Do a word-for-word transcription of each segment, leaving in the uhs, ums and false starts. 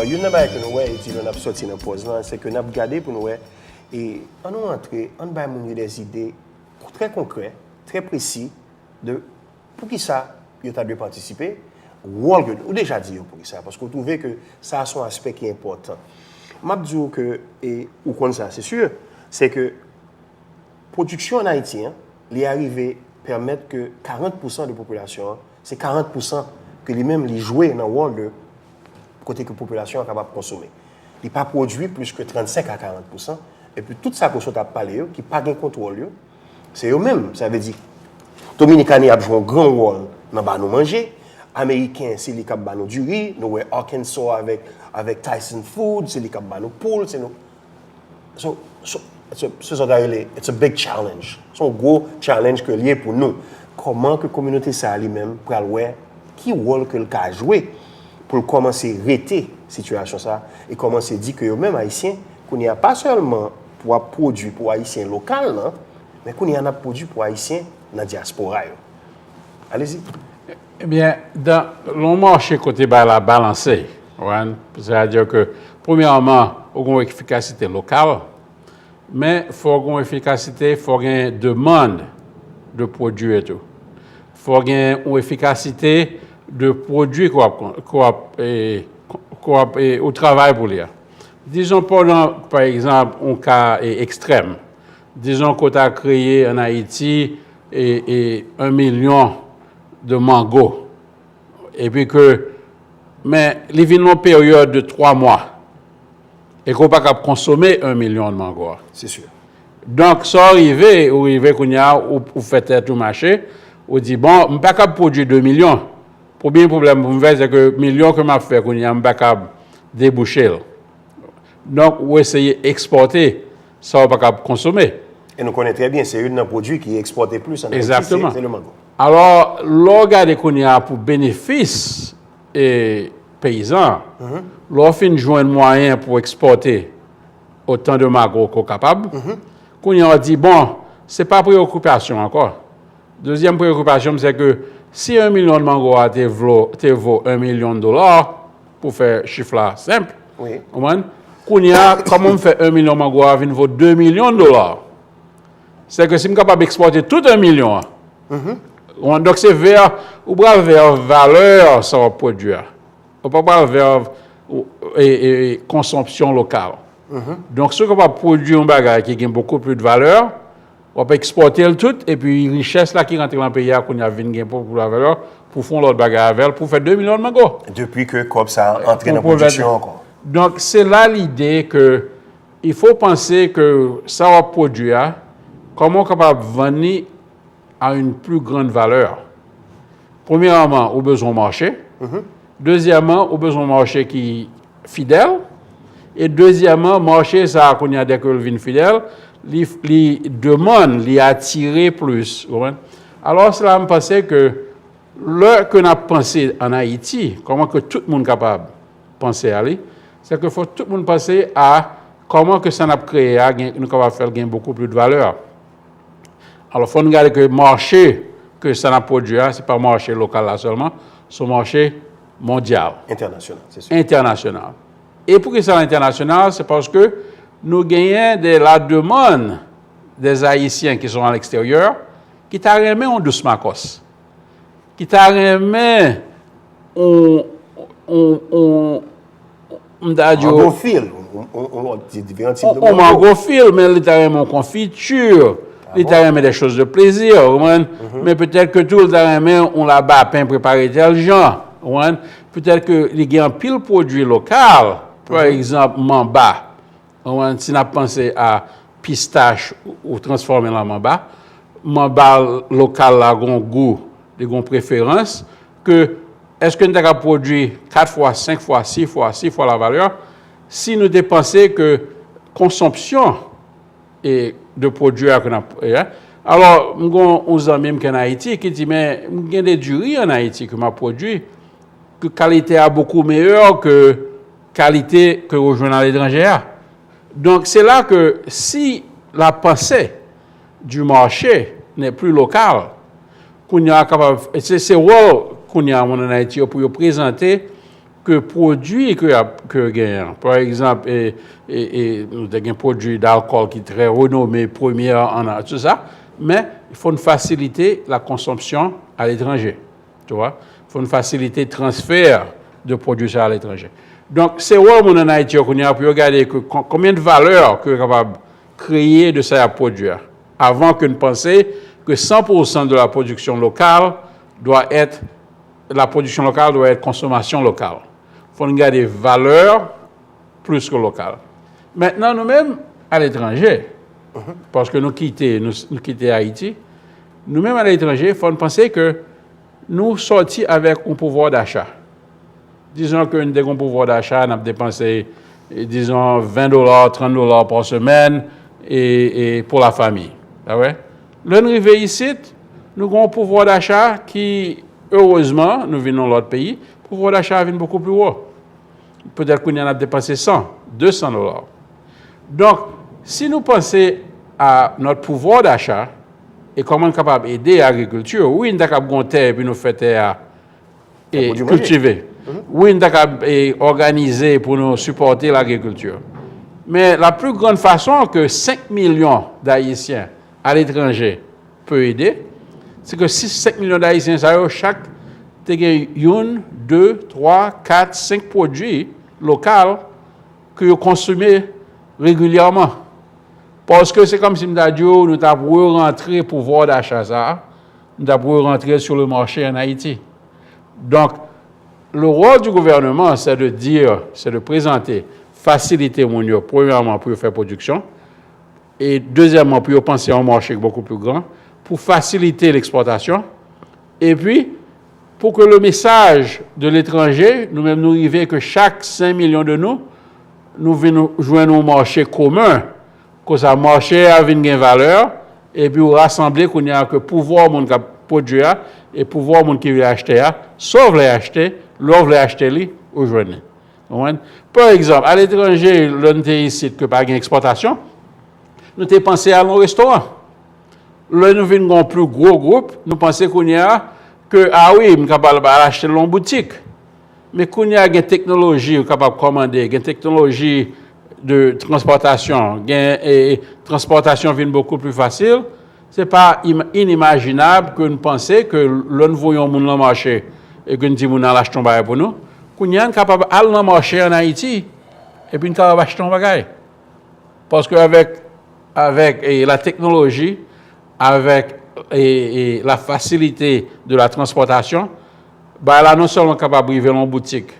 Youn nan bagay ke nou wè, e di lè n ap sòti nan pòz lan, se ke n ap gade pou nou wè, e ann nou antre, ann bay moun yo dè zide trè konkrè, trè presi, de poukisa yo ta dwe patisipe, wòl ke, ou deja di yo poukisa, paske w twouve ke sa a se yon aspè ki enpòtan. M ap di w ke, e ou konn sa, se si, se ke pwodiksyon ann Ayiti an, li arive pèmèt ke karant pousan de popilasyon an, se karant pousan ke li menm li jwe nan wòl de kote ke popilasyon an kapab konsome. Li pa pwodui plis ke trannsenk a karant pousan, epi tout sa ke w sot ap pale yo, ki pa gen kontwòl yo, se yo menm. Sa vle di, Dominikani ap jwe yon gran wòl nan ba nou manje, Ameriken, se li k ap ba nou diri, nou wè Arkansas avèk, avèk Tyson Food, se li k ap ba nou poul, se nou, So, so, so, se sa ta rele, it's a big challenge. Se yon gwo challenge ke l ye pou nou. Kòman ke kominote sa a li menm pral wè ki wòl ke l ka jwe pou l kòmanse rete sitiyasyon sa a e kòmanse di ke yo menm Ayisyen, kounye a pa sèlman pou ap pwodui pou Ayisyen lokal lan, men kounye a n ap pwodui pou Ayisyen nan dyaspora yo. Alezi. Ebyen, dan yon mache kote bagay la balanse, w konprann? Sètadi ke, premyèman, ou gen yon efikasite lokal, men fò gen yon efikasite, fò gen demann de pwodui tou. Fò gen yon efikasite de pwodui ke w ap, ke w ap, e, ke w ap, e, ou travay pou li a. Dizon, pandan, pa egzanp, yon ka, e, ekstrèm, dizon ke w ta kreye ann Ayiti, e, e, yon milyon de mango, epi ke, men li vin yon peryòd de twa mwa, e ke w pa kab konsome yon milyon de mango a. Se si. Donk, sa w rive, ou rive kounye a, ou, ou fè tèt ou mache, ou di, bon, m pa kab pwodui de milyon. Premye pwoblèm pou m fè, se ke milyon ke m ap fè kounye a, m pa kab debouche l. Donk, ou eseye ekspòte sa w pa kab konsome. E nou konnen trè byen, se youn nan pwodui ki ekspòte plis ann Ayiti, se, Egzakteman. Se le mango. Alò, lè w gade kounye a pou benefis, e, peyizan an, lè w fin jwenn mwayen pou ekspòte otan de mango ke w kapab, kounye a w di, bon, se pa preyokipasyon ankò. Dezyèm preyokipasyon m, se ke si yon milyon de mango a te vlo, te vo yon milyon de dola, pou fè chif la senp, Wi. Ou konprann? Kounye a, kòman m fè yon milyon mango a vin vo de milyon de dola? Se ke si m kapab ekspòte tout yon milyon an, ou konprann? Donk, se vè, ou pral vè valè sa w ap pwodui a. Ou pa pral vè, e, e, konsonpsyon lokal. Donk, si w kapab pwodui yon bagay ki gen beaucoup plus de valè, w ap ekspòte l tout, epi richès la ki rantre nan peyi a kounye a vin gen pwòp valè pou fè yon lòt bagay avè l, pou fè de milyon mango. Depi ke kòb sa a antre nan pwodiksyon ankò. Donk, se la lide ke il faut panse ke sa w ap pwodui a, kòman w kapab vann li à une plus grande valeur. Premyèman, ou bezwen yon mache. Dezyèmman, ou bezwen yon mache ki fidèl. E dezyèmman, mache sa a, kounye a, dèke l vin fidèl, li, li demann, li atire plis. Ou konprann? Alò, se la m panse ke lè ke n ap panse ann Ayiti, kòman ke tout moun kapab panse a li, se ke fò tout moun panse a kòman ke sa n ap kreye a, gen, nou kapab fè l gen beaucoup plus de valè. Alò, fò n gade ke mache ke sa n ap pwodui a, se pa mache lokal la sèlman, se yon mache mondyal. Entènasyonal, se si. Entènasyonal. E poukisa l entènasyonal? Se paske nou genyen de la demann des Ayisyen ki sont à l'extérieur, ki ta renmen yon dous makòs, ki ta renmen yon, yon, yon, m ta di w, Mango fil, yon, yon, yon lòt, di, diferan tip yon, de yon mango. Mango fil, men li ta renmen yon konfiti, li ta renmen de choz de plezi, ou konprann? Men petèt ke tou, li ta renmen yon labapen prepare tèl jan, ou konprann? Petèt ke li gen anpil pwodui lokal, pa egzanp, manba. Ou konprann? Si n ap panse a pistach ou, ou transfòme l an manba, manba lokal la gon gou, li gon preferans, ke èske n ta ka pwodui kat fwa, senk fwa, sis fwa, sis fwa la valè, si nou te panse ke konsonpsyon e de pwodui a ke n ap, e, alò, m gon yon zanmi m ki ann Ayiti ki di, men, m gen de diri ann Ayiti ke m ap pwodui, ke kalite a beaucoup meilleur ke kalite ke ou jwenn aletranje a. Donk, se la ke si la pensée du marché n'est plus locale, kounye a kapab, se, se wòl kounye a moun ann Ayiti yo pou yo prezante ke pwodui ke y ap ke genyen an. Pa egzanp, e, e, e, nou te gen pwodui dalkòl ki trè renome, premye an, an, tout sa, men fò n fasilite la consommation à l'étranger. Tu vois? Fò n fasilite transfè de pwodui sa a aletranje. Donk, se wòl moun ann Ayiti yo kounye a pou yo gade ke kon- konbyen de valè ke yo kapab kreye de sa y ap pwodui a. Avan ke n panse ke cent pour cent de la production locale doit être, la production locale doit être consommation locale. Fò n gade valè plis ke lokal. Mentnan, nou menm, aletranje, paske nou kite, nou, nou kite Ayiti, nou menm aletranje, fò n panse ke nou sòti avèk yon pouvwa dacha. Dizon ke n te gen yon pouvwa dacha, n ap depanse, e, dizon, ven dola, trant dola pa semèn, e, e pou lafanmi. Sa vre? Lè n rive isit, nou gen yon pouvwa dacha ki, erezman, nou vin yon lòt peyi, pouvwa dacha a vin bokou pli wo. Petèt kounye a n ap depanse san, de san dola. Donk, si nou panse a notre pouvoir d'achat e kòman n kapab ede agrikilti, wi, n ta kab gen yon tè epi nou fè tè a e kiltive. Wi, n ta kab e òganize pou nou sipòte lagrikilti. Men la plus grande façon que cinq millions d'Haïtiens à l'étranger peut aider, se ke sis, senk milyon Ayisyen sa yo, chak te gen youn, de, twa, kat, senk pwodui lokal ke yo konsome regilyèman. Paske se kòmsi m ta di w, nou t ap re-rantre pouvwa dacha sa a, nou t ap re-rantre sur le marché en Haïti. Donc, le rôle du gouvernement, c'est de dire, c'est de présenter, fasilite moun yo, premyèman, pou yo fè pwodiksyon, e dezyèmman, pou yo panse a yon mache ki bokou pli gran, pou fasilite lekspòtasyon, epi pou ke le mesaj de letranje, nou menm nou rive ke chak senk milyon de nou, nou vin jwenn yon mache komen, konsa mache a vin gen valè, epi ou rasanble kounye a ke pouvwa moun k ap pwodui a, e pouvwa moun ki vle achte a, sa w vle achte, lè w vle achte li, ou jwenn li. Konprann? Pa egzanp, aletranje, lè n te isit ke pa gen ekspòtasyon, nou te panse al nan restoran. Lè nou vin gen yon pli gwo gwoup, nou panse kounye a ke, a wi, m kapab al achte l nan yon boutik. Men kounye a gen teknoloji ou kapab kòmande, gen teknoloji de transpòtasyon, gen, e, transpòtasyon vin bokou pli fasil. Se pa im- inimajinab ke n panse ke lè n voye yon moun nan mache e ke n di moun al achte yon bagay pou nou, kounye a n kapab al nan mache an Ayiti epi n kapab achte yon bagay. Paske avèk, avèk e, la teknoloji, avèk e, e, la fasilite de la transpòtasyon, bagay la non sèlman kapab rive nan yon boutik,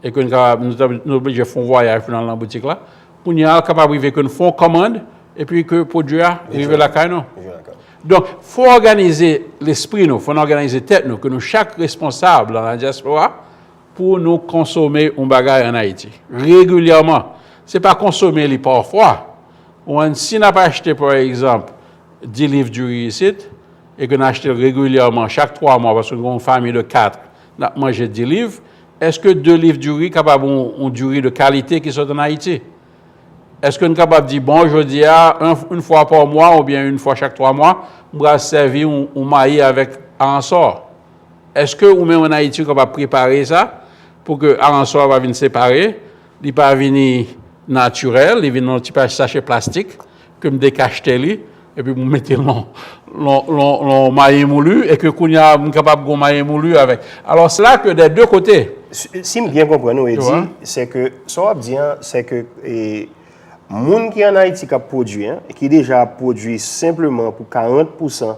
e ke nou kapab, nou, nou oblije fè yon vwayaj pou n al nan boutik la, kounye a, kapab rive ke n fè yon kòmand, epi ke pwodui a rive lakay nou. Donk, fò òganize lespri nou, fò n òganize tèt nou, ke nou chak responsab nan la dyaspora, pou nou konsome yon bagay an Ayiti regilyèman. Se pa konsome li pafwa. Ou konprann, si n ap achte, pa egzanp, dis liv diri isit, e ke n achte l regilyèman, chak twa mwa, paske nou gen yon fanmi de kat, n ap manje dis liv, èske de liv diri kapab yon, yon diri de kalite ki sot an Ayiti? Èske n kapab di, bon, jodi a, yon, yon fwa pa mwa oubyen yon fwa chak twa mwa, m pral sèvi yon, yon mayi avèk aransò? Èske ou menm an Ayiti, ou kapab prepare sa pou ke aransò a pa vin separe, li pa vini natirèl, li vin nan yon ti pa- sachè plastik, ke m dekachte li, epi m mete l nan, nan, nan, nan mayi mouli, e ke kounye a, m kapab gen yon mayi mouli avèk. Alò, se la ke dè de kote. Si, si m byen konprann ou, Eddy, se ke, sa w ap di an, se ke, e, moun ki an Ayiti k ap pwodui, en, ki deja ap pwodui senpleman pou karant pousan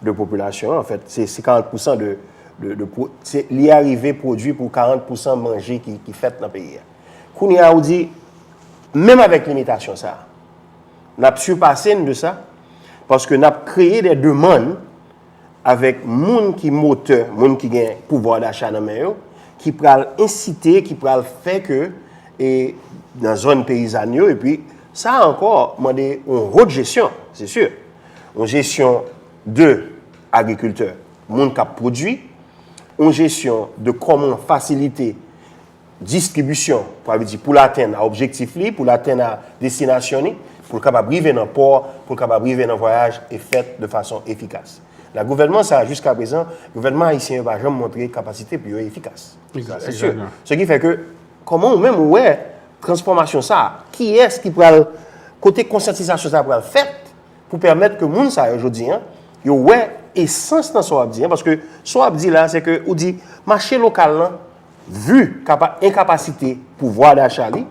de popilasyon an, anfèt, se, se karant pousan de, de, de pwo- se, li arive pwodui pou karant pousan manje ki, ki fèt nan peyi a. Kounye a, ou di, menm avèk limitasyon sa a, n ap sipase n de sa, paske n ap kreye de demann avèk moun ki motè, moun ki gen pouvwa dacha nan men yo, ki pral ensite, ki pral fè ke, e, nan zòn peyizàn yo, epi sa a ankò mande yon wòt jesyon, se si, yon jesyon de agrikiltè, moun k ap pwodui, yon jesyon de kòman fasilite distribisyon, sa vle di pou l atenn a objektif li, pou l atenn a destinasyon li, pou l kapab rive nan pò, pou l kapab rive nan vwayaj e fèt de fason efikas. La gouvènman sa, jiska prezan, gouvènman ayisyen yo pa janm montre kapasite pou yo efikas. Sa, se si. Se ki fè ke, kòman ou menm ou wè transfòmasyon sa, kiyès ki pral, kote konsyantizasyon sa pral fèt pou pèmèt ke moun sa yo jodi an, yo wè esans nan sa w ap di an, paske sa w ap di la, se ke ou di mache lokal lan, vi kapa, enkapasite pouvwa dacha li,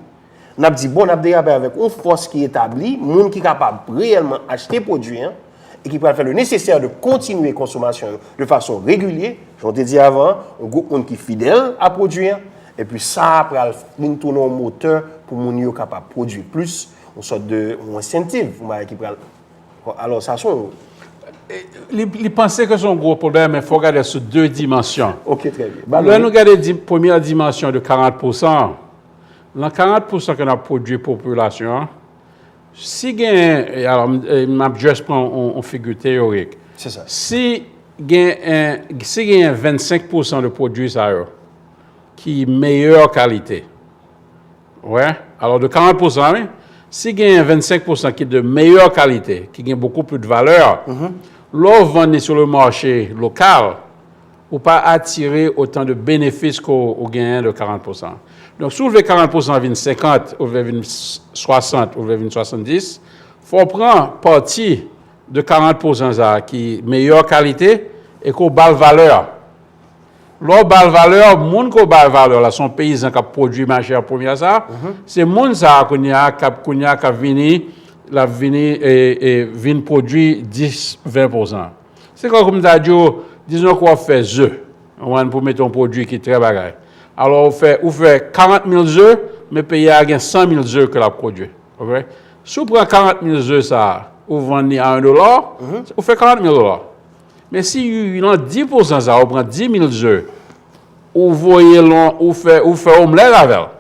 n ap di, bon, n ap derape avèk yon fòs ki etabli, moun ki kapab reyèlman achte pwodui an, e ki pral fè le nesesè de kontinye konsomasyon yo de fason regilye, jan w te di avan, yon gwoup moun ki fidèl a pwodui an, epi sa a pral vin tounen yon motè pou moun yo kapab pwodui plis, yon sòt de yon ensentiv, yon bagay ki pral. Alò, sa se yon. Li, li panse ke se yon gwo pwoblèm, men fò w gade sou de dimansyon. Ok, trè byen. Lè nou gade di, premyè dimansyon de karant pousan, nan karant pousan ke n ap pwodui popilasyon an, si gen, alò, m ap just pran yon figi teyorik. Se sa. Si gen, si gen vennsenk pousan de pwodui sa yo ki meyè kalite, wè, alò de karant pousan, wi, si gen vennsenk pousan ki de meyè kalite, ki gen beaucoup plus de valè, lè w vann li sou le marché local, ou pa atire otan de benefis ke w genyen de karant pousan. Donk, si w vle karant pousan vin senkant, ou vle vin swasant, ou vle vin swasanndis, fò w pran pati de karant pousan sa a ki meyè kalite e ke w ba l valè. Lè w ba l valè, moun ke w ba l valè la, se yon peyizan k ap pwodui machè premyè sa a, se moun sa a kounye a k ap, kounye a k ap vini, l ap vini e, e vin pwodui dis, ven pousan. Se kòm m ta di w, dizon ke w ap fè ze, w konprann, pou mete yon pwodui ki trè bagay. Alò, ou fè, ou fè karant mil ze, men peyi a gen san mil ze ke l ap pwodui. Ok? Si w pran karant mil ze sa a, ou vann li a yon dola, ou fè karant mil dola. Men si nan dis pousan sa a, ou pran dis mil ze, ou voye l, ou fè, ou fè omlèt avè l.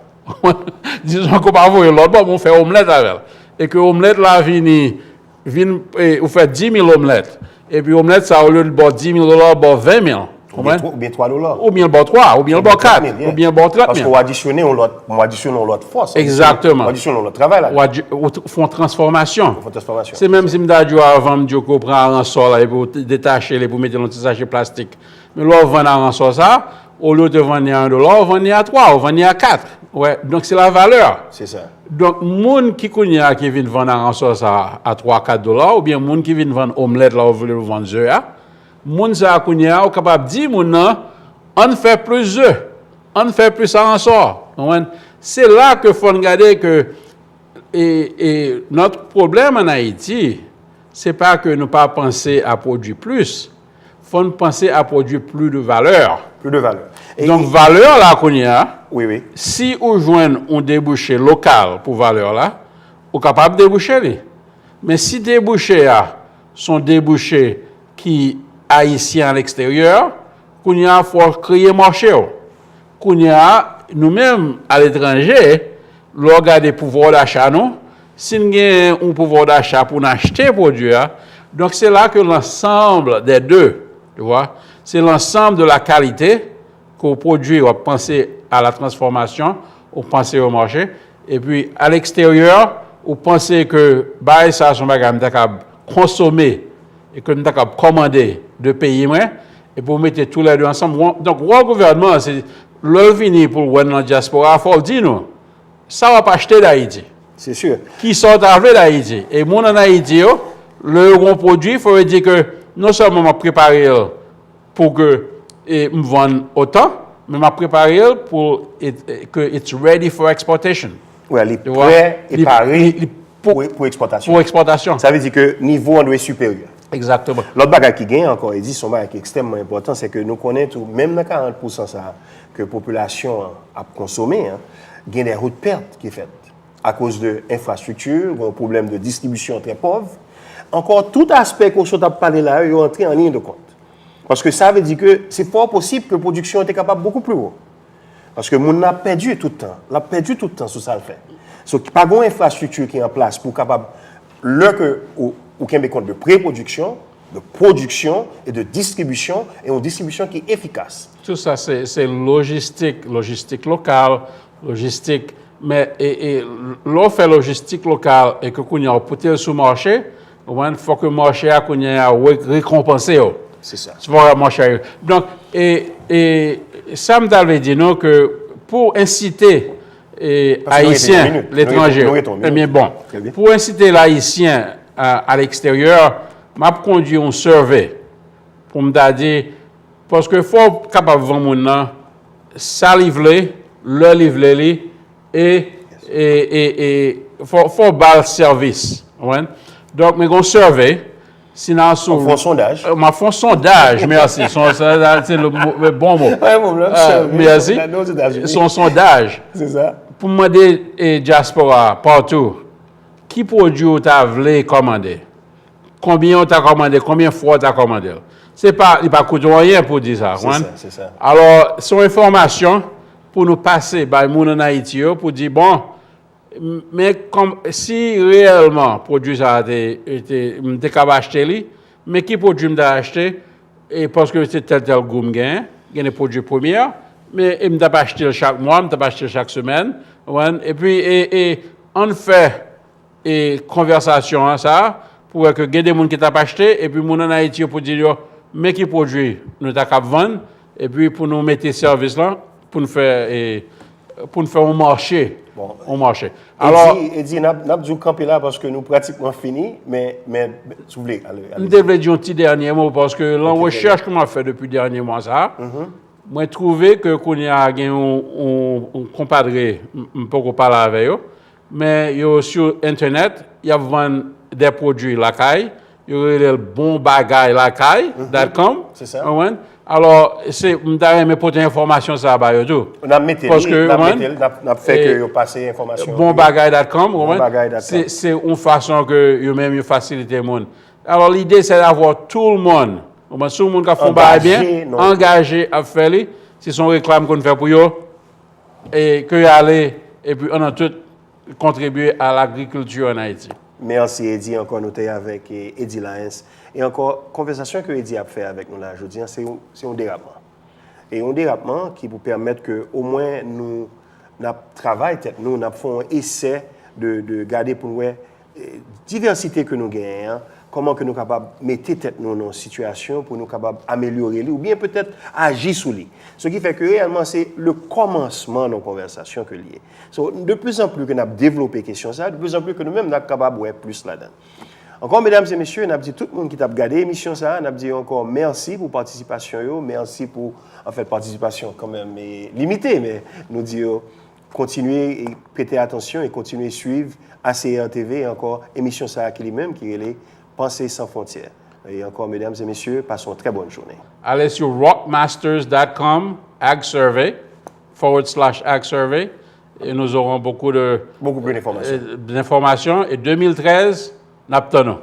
Dizon ke w pa voye l lòt bò, men ou fè omlèt avè l. E ke omlèt la vini, vin, e, ou fè dis mil omlèt. Epi omlèt sa, olye l ba w dis mil dola, l ba w ven mil. Konprann? Oubyen twa dola. Oubyen l ba w twa, oubyen l ba w kat, oubyen l ba w trant mil. Paske w adisyone yon lòt, w adisyone yon lòt fòs. Egzakteman. W adisyone yon lòt travay la. W adi-, ou t-, fè yon transfòmasyon. Ou fè yon transfòmasyon. Se menm si m ta di w avan, m di w ke w pran aransò la, epi w t-, detache l, epi w mete l nan ti sache plastik. Men lè w vann aransò sa, olye w te vann li a yon dola, w vann li a twa, w vann li a kat. Wè, donk se la valè. Se sa. Donk, moun ki kounye a ki vin vann aransò sa a twa, kat dola, oubyen moun ki vin vann omlèt la, ou vle w vann ze a, moun sa a kounye a, ou kapab di moun nan, ann fè plis ze, ann fè plis aransò. Konprann? Se la ke fò n gade ke, e, e, notre problème en Haïti, se pa ke nou pa panse a pwodui plis, fò n panse a pwodui plis de valè. Plus de valeur. E Donk, valè la kounye a, Wi, wi. Si ou jwenn yon debouche lokal pou valè la, ou kapab debouche li. Men si debouche a se yon debouche ki ayisyen a leksteryè, kounye a fò w kreye mache w. Kounye a, nou menm, aletranje, lè w gade pouvwa dacha nou, si n gen yon pouvwa dacha pou n achte pwodui a, donk se la ke l'ensemble des deux, tu vois, c'est l'ensemble de la qualité ke w pwodui, w ap panse a la transformation, ou panse o mache, epi a leksteryè, ou panse ke bagay sa se yon bagay m ta kab konsome e ke m ta kab kòmande de peyi mwen, epi w mete tou lè de ansanm. Won-, donk, wòl gouvènman an, se lè l vini pou l wè n nan dyaspora, fò l di nou, sa w ap achte d Ayiti? Se si. Kisa w ta vle d Ayiti? E moun ann Ayiti yo, lè yo gen yon pwodui, fò yo di ke non sèlman m ap prepare l pou ke, e, m vann otan, men m ap prepare l pou it, ke it's ready for exportation. Wè, li prè e pare pou, pou ekspòtasyon. Pou ekspòtasyon. Sa vle di ke nivo an dwe siperyè. Egzakteman. Lòt bagay ki genyen ankò, Edi, se yon bagay ki ekstrèmman enpòtan, se ke nou konnen tou, menm nan karant pousan sa a ke popilasyon an ap konsome, an, gen de haute perte ki fèt akoz de enfrastrikti, gen yon pwoblèm de distribisyon trè pòv. Ankò, tout aspè ke w sot ap pale la yo, yo antre an liy de kont. Paske sa vle di ke se fò posib ke pwodiksyon an te kapab bokou pli wo. Paske moun nan ap pèdi tout tan. L ap pèdi tout tan sou sa l fè. So, pa gen yon enfrastrikti ki an plas pou w kapab, lè ke ou, ou kenbe kont de prepwodiksyon, de pwodiksyon e de distribisyon, e yon distribisyon ki efikas. Tout sa, se, se lojistik, lojistik lokal, lojistik. Men, e, e, lè w fè lojistik lokal e ke kounye a w pote l sou mache, ou konprann, fò ke mache a kounye a re-, rekonpanse w. Se sa. Monchè. Donk, e, e, sa m ta vle di nou ke pou ensite e, Ayisyen, letranje, ebyen bon, pou ensite Ayisyen a, a leksteryè, m ap kondui yon survey pou m ta di, paske fò w kapab vann moun nan sa li vle, lè li vle li, e, e, e, e fò, fò w ba l sèvis. Ou konprann? Donk, mwen gen yon survey, si n a sou. Ou fè yon sondaj. M ap fè yon sondaj, mèsi. Se yon, se, se le mo, le bon mo. Mèsi. Se yon sondaj. Se sa. Pou m mande e, dyaspora a, patou, ki pwodui w ta vle kòmande? Konbyen w ta kòmande? Konbyen fwa w ta kòmande l? Se pa, li pa koute w anyen pou w di sa, ou konprann? Se sa, se sa. Alò, se yon enfòmasyon pou nou pase bay moun ann Ayiti yo, pou di, bon, m-, men kòm, si reyèlman pwodui sa a te, te, m te kab achte li, men ki pwodui m ta achte? E paske se tèl, tèl gou m genyen, gen de pwodui premye, men e m t ap achte l chak mwa, m t ap achte l chak semèn, ou konprann? Epi, e, e, ann fè e konvèsasyon an sa, pou wè ke gen de moun ki t ap achte, epi moun ann Ayiti yo pou di yo, men ki pwodui nou ta kab vann, epi pou nou mete sèvis lan, pou n fè, e, pou n fè yon mache, yon mache. Alò, Eddy, Eddy, n ap, n ap di w kanpe la paske nou pratikman fini, men, men, si w vle, ale, ale. M te vle di yon ti dènye mo, paske lan rechèch ke m ap fè depi dènye mwa sa, mwen twouve ke kounye a gen yon, yon, yon konpadre, m, m poko pale avè yo, men yo sou entènèt, y ap vann de pwodui lakay, yo rele l bon bagay lakay dot com. Se sa. Ou konprann? Alò, se, m ta renmen pote enfòmasyon sa a ba yo tou. N ap mete li, paske, n ap mete l, n ap, n ap fè ke yo pase enfòmasyon. Bon bagay dot com, ou konprann? Bon bagay dot com. Se, se yon fason ke yo menm yo fasilite moun. Alò, lide, se d'avoir tout le monde. Ou konprann? Si yon moun k ap fè yon bagay byen, angaje ap fè li, si se yon reklam ke n fè pou yo, e ke y ale, epi ann tout kontribye a lagrikilti ann Ayiti. Mèsi, Eddy. Ankò, nou te avèk, e, Eddy Lyons. E ankò, konvèsasyon ke Eddy ap fè avèk nou la jodi a, se yon, se yon derapman. E yon derapman ki pou pèmèt ke omwen nou, n ap travay tèt nou, n ap fè yon esè de, de gade pou n wè, e, divèsite ke nou genyen an, kòman ke nou kapab mete tèt nou nan yon sitiyasyon pou nou kapab amelyore li, oubyen petèt aji sou li. Ce qui fait que réellement, c'est le commencement de konvèsasyon ke l ye. So, de plus en plus ke n ap devlope kesyon sa, de plus en plus ke nou menm, n ap kapab wè plis ladan. Ankò, medam e mesye, n ap di tout moun ki t ap gade emisyon sa, n ap di yo ankò mèsi pou patisipasyon yo, mèsi pou, anfèt, patisipasyon kanmenm, e, limite, men nou di yo kontinye e prete atansyon e kontinye swiv A C R T V e ankò emisyon sa a ki li menm ki rele Panse San Fwontyè. E ankò, medam e mesye, pase yon trè bòn jounen. Allez sur rockmasters dot com, ag survey, forward slash ag survey, et nous aurons beaucoup de, beaucoup plus d'informations. Euh, d'informations. Et deux mille treize, n ap tann nou.